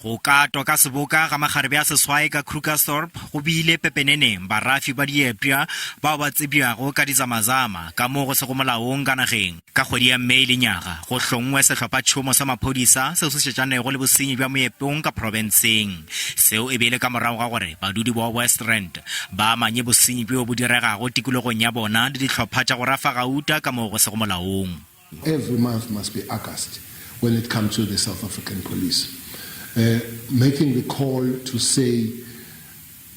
Go katwa ka seboka ga makgarebe a seswai ka Krugersdorp go bile pepeneneng barafi ba diepša bao ba tsebjago ka dizamazama ka mo go sego molaong ka nageng. Ka kgwedi ya May lenyaga, go hlongwe sehlophatšhomo sa maphodisa seo se šetšanego le bosenyi bja moepong ka profenseng. Seo e be e le ka morago ga gore badudi ba West Rand ba amanye bosenyi bjo bo diregago tikologong ya bona le dihlopha tša go rafa gauta ka mo go sego molaong. Every month must be August when it comes to the South African police. Uh, making the call to say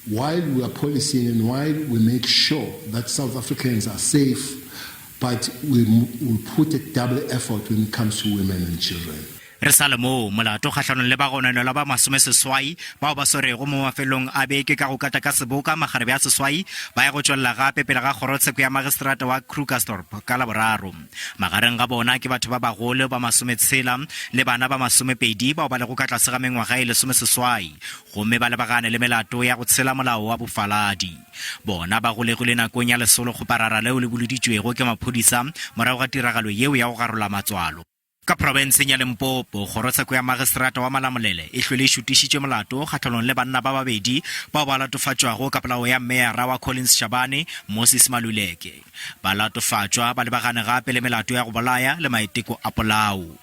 while we are policing and while we make sure that South Africans are safe, but we, we put a double effort when it comes to women and children. Re sa le moo, molato kgahlanong le bagononelwa ba masomeseswai bao ba swerego mo mafelong a beke ka go kata ka seboka makgarebe a seswai ba ya go tšwelela gape pele ga kgorotsheko ya magistrata wa Krugersdorp ka Laboraro. Magareng ga bona ke batho ba bagolo ba masometshela le bana ba masomepedi bao ba lego ka tlase ga mengwaga e lesomeseswai gomme ba lebagane le melato ya go tshela molao wa bofaladi. Bona ba golegilwe nakong ya lesolokgoparara leo le boloditšwego ke maphodisa morago ga tiragalo yeo ya go garola matswalo. Ka profenseng ya Limpopo, kgorotsheko ya magistrata wa Malamulele e hlwele e šutišitše molato kgahlanong le banna ba babedi bao ba latofatšwago ka polao ya meyara wa Collins Chabane, Moses Maluleke. Balatofatšwa ba lebagane gape le melato ya go bolaya le maiteko a polao.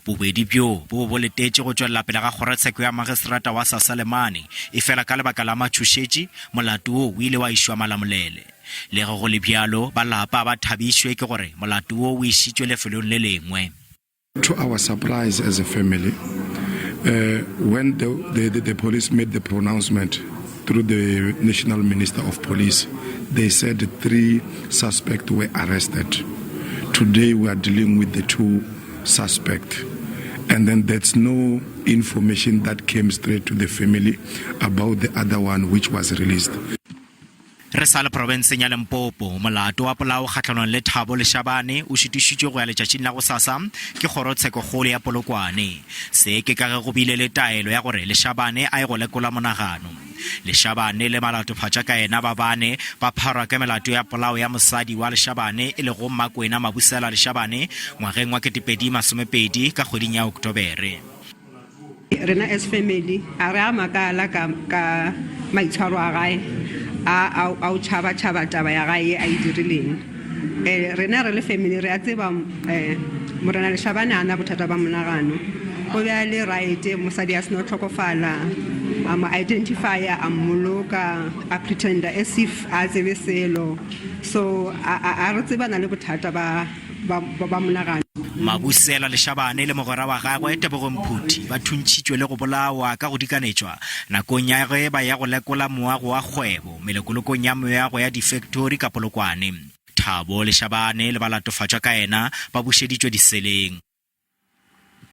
Bobedi bjo bo be bo letetše go tšwelela pele ga kgorotsheko ya magistrata wa Saselemane, efela ka lebaka la matšhošetši, molato wo o ile wa išwa Malamulele. Le ge go le bjalo, ba lapa ba thabišwe ke gore molato wo o išitšwe lefelong le lengwe. To our surprise as a family, uh, when the, the, the, the police made the pronouncement through the National Minister of Police, they said three suspects were arrested. Today we are dealing with the two suspects. And then there's no information that came straight to the family about the other one which was released. Re sa le profenseng ya Limpopo, molato wa polao kgahlanong le Thabo Leshabane o šutišitšwe go ya letšatšing la gosasa ke Kgorotshekokgolo ya Polokwane. Se ke ka ge go bile le taelo ya gore Leshabane a ye go lekola monagano. Leshabane le malatofatša ka yena ba bane ba pharwa ka melato ya polao ya mosadi wa Leshabane e lego Mmakwena Mabusela Leshabane ngwageng wa 2020 ka kgweding ya Oktobere. Rena as family a re a makala ka ka maitshwaro a gae a a a o tšhaba tšhaba taba ya gae ye a e dirileng. Eh rena re le family re a tseba eh Morena Leshabane a na bothata ba monagano. O be a le right mosadi a seno tlhokofala a mo identifya a mmoloka a pretenda as if a tsebe selo so a a a re tsebana le bothata ba ba, ba, ba monagano. Mabusela Leshabane le mogwera wa gagwe Tebogo Mphuthi ba thuntšhitšwe le go bolawa ka go dikanetšwa nakong ya ge ba ya go lekola moago wa kgwebo melekolokong ya meago ya difektori ka Polokwane. Thabo Leshabane le balatofatšwa ka yena ba bušeditšwe diseleng.